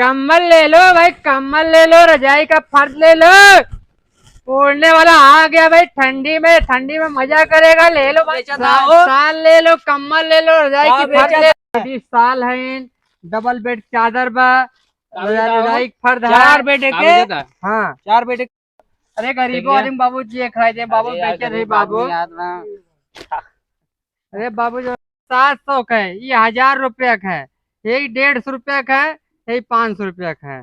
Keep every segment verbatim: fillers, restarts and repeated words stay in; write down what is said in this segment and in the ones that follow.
कम्बल ले लो भाई, कम्बल ले लो, रजाई का फर्द ले लो। ओढ़ने वाला आ गया भाई, ठंडी में, ठंडी में मजा करेगा, ले लो भाई। बेचा था वो। साल ले लो, कम्बल ले लो, रजाई का की फर्द बेचा ले लो। साल है, डबल बेड चादर बा, का बेटा हो? रजाई का फर्द है। चार बेड का के? बेटा? हाँ। चार बेड। अरे गरीबो आदमी बाबू जी खाए दे, बाबू अरे यार, बेचे रहे गरीब बाबू। आदमी यार ना। अरे बाबू जो सात सौ का है, ये हजार रुपया का है, यही डेढ़ सौ रुपया का है, यही पाँच सौ रुपया का है,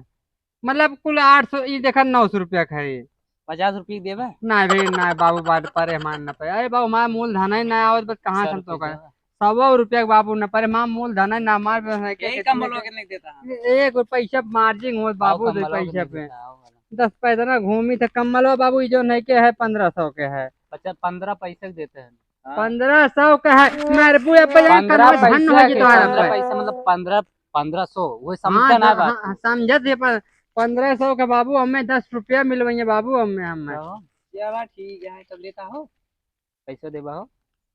मतलब कुल आठ सौ, ये देखा नौ सौ रुपया का है ये। पचास रुपया देबे? ना भाई ना बाबू, बात परे हमार ना पे। अरे बाबू हमार मूलधन ही ना आवत, बस कहाँ से हम तो का। सौ रुपया के बाबू न परे, हमार मूलधन ही ना, हमार बस है कि यही कम कितने लोग के के नहीं देता है। एक पैसा मार्जिन हो बाबू, दो पैसा पे। दस पैसा ना घूमी थे कम्बल हो बाबू, ये जो नहीं के है, पन्द्रह सौ के है। अच्छा, पन्द्रह पैसा के देते हैं। हाँ। पन्द्रह सौ का है, मेरे बुआ पे जाए, पन्द्रह कन्वर्ट धन पैसा हो जी के, तुम्हारा पन्द्रह पे। पैसा मतलब पन्द्रह, पन्द्रह सौ, वो समझते हाँ, ना हाँ, बात। हाँ, समझत है, पर पन्द्रह सौ का बाबू, हमें दस रुपया मिलवाइए बाबू, हमें, हमें। हाँ। चला ठीक है, तब लेता हो। पैसा देबा हो?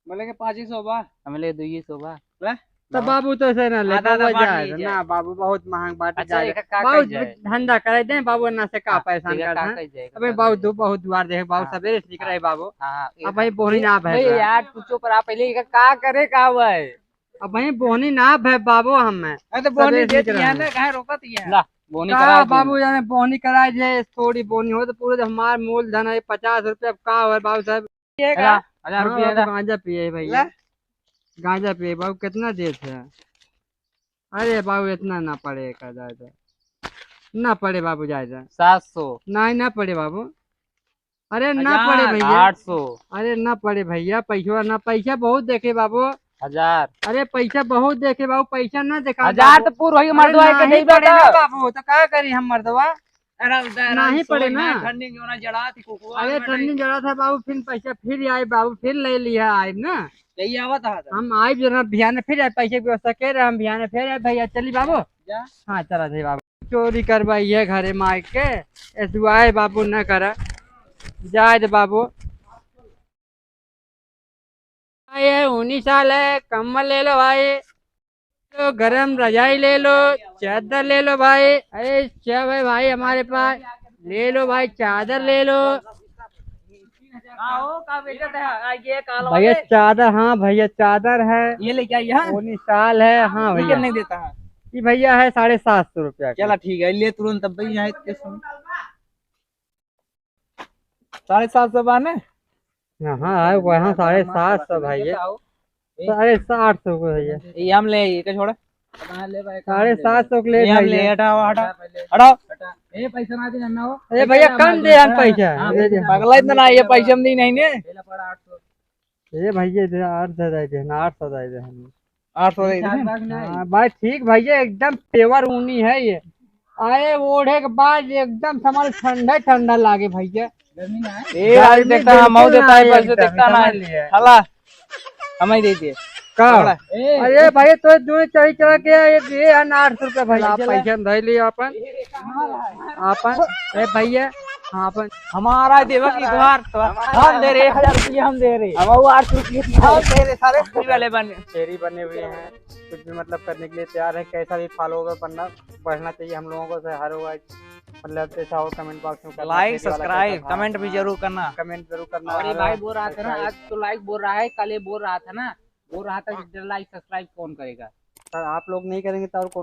बोले के पाँच ही सौ बा। हमें ले दुई सौ बा। ले? तो बाबू तो ऐसे ना ले, आधा आधा बाबू बांट जाए, लीजिए। ना बाबू, बहुत महंग बाटे अच्छा, जाए। एका का बाबू कइल जाए? धंधा करे दे बाबू, ना से का हाँ, परेशान एका कर का दे। कइल जाए? एका अबे का बाबू कइल दू, बहुत दुआर देखे बाबू, हाँ। सबेरे से निकल रहे बाबू। हाँ, हाँ, अब भाई बोहनी ना भाई भय। यार, तू चुप रहा, पहले एका का करे का हुआ है? अब भाई बोहनी ना भय बाबू, हम में अरे तो बोहनी सबेरे से देती निकल है रहे ना, हैं। काहे रोकत है? ला, बोहनी का करा दे। बाबू जाने बोहनी करा जे, थोड़ी बोहनी हो तो पूरे हमार मूलधन है पचास रुपया, अब का हो बाबू साहब? पिएगा? हजार, हजार हाँ, रुपया बाबू, दा। गांजा पिए भैया। ला। गांजा पिए बाबू, कितना देत है? अरे बाबू, इतना ना पड़े का ज्यादा। ना पड़े बाबू ज्यादा। सात सौ। नहीं, ना पड़े बाबू। अरे ना हजार। पड़े भैया। आठ सौ। अरे ना पड़े भैया, पैसा ना, पैसा बहुत देखे बाबू। हजार। अरे पैसा बहुत देखे बाबू, पैसा ना देखा हजार बाबू। तो पूरा होई, अरे मर्दवा के नहीं नहीं पड़े बता। ना बाबू, तो का करी हम मर्दवा? अरे उधर नहीं पड़े ना। ठंडी में ना जड़ा थी कुकुआ अरे में ठंडी नहीं। जड़ा था बाबू, फिर पैसा फिर आए बाबू, फिर ले लिया आए ना। यही आवत है तो। हम आए जो ना बिहान फिर आए, पैसे की व्यवस्था कर रहे हम बिहान फिर आए भैया, चली बाबू। जा। हाँ, चला थे बाबू। चोरी करवाई है घरे मार के, ऐसुआए बाबू न करा, जाए दे बाबू। ये ऊनी साल है, कम्बल ले लो भाई, लो गरम रजाई ले लो, चादर ले लो भाई। अरे सब है भाई हमारे पास, ले लो भाई, चादर ले लो। का हो, का बेचत है? आ, ये काला भैया वाले? चादर, हाँ भैया चादर है। ये लेके आई है? ऊनी साल है, हाँ ये भैया। नहीं देता है। ये भैया है साढ़े सात सौ रुपया का। चला ठीक है, ले तुरंत अब भैया, इतने समय। साढ़े सात सौ बा ने? हाँ, हाँ, वहाँ साढ़े सात सौ भाई है। बताओ। साढ़े सात सौ को भैया। ये हम ले, ये का छोड़ा? साढ़े सात सौ के ले ये हम ले, भैया। हटाओ, हटाओ, हटाओ। ए, पैसा ना दे, ना हो। ए, भैया, कम दे हम पैसा। हाँ, दे दे। पगला इतना ना, ये पैसा हम दी नहीं ने। ए भैया, इधर आठ सौ दे दे ना, आठ सौ दे दे हम। आठ सौ दे दे। हाँ, भाई, ठीक भैया, एकदम pure ऊनी है ये। आए ओढ़े के बाद एकदम सामान ठंडा ठंडा लागे भैया। ए, आज गर्मी देखता है, बिल्कुल मऊ देता है, ना पैसे एकदम, देखता ना समझ है। लिया। हला, हमें दे दिए। का? पकड़ा। अरे भाई, तो जो चढ़ी चढ़ा के ये, ये है ना आठ सौ रुपया भाई, आप पैसा में धर लियो अपन। अपन, ए भैया, हाँ, अपन। हमारा देवा की गुहार, तो हम दे रहे, हजार रुपया हम दे रहे। हम वो आठ सौ रुपया हम दे रहे, सारे फ्री वाले बने। फ्री बने हुए हैं, कुछ भी मतलब करने के लिए तैयार है। कैसा भी follower बनना, बढ़ना चाहिए हम लोगों को, से हर वो, मतलब, जैसा हो comment box में करना, like, subscribe, comment भी जरूर करना। Comment जरूर करना। और ये भाई बोल रहा था ना, आज तो like बोल रहा है, कल ये बोल रहा था ना, बोल रहा था कि like subscribe कौन करेगा? सर, आप लोग नहीं करेंगे तो और कौन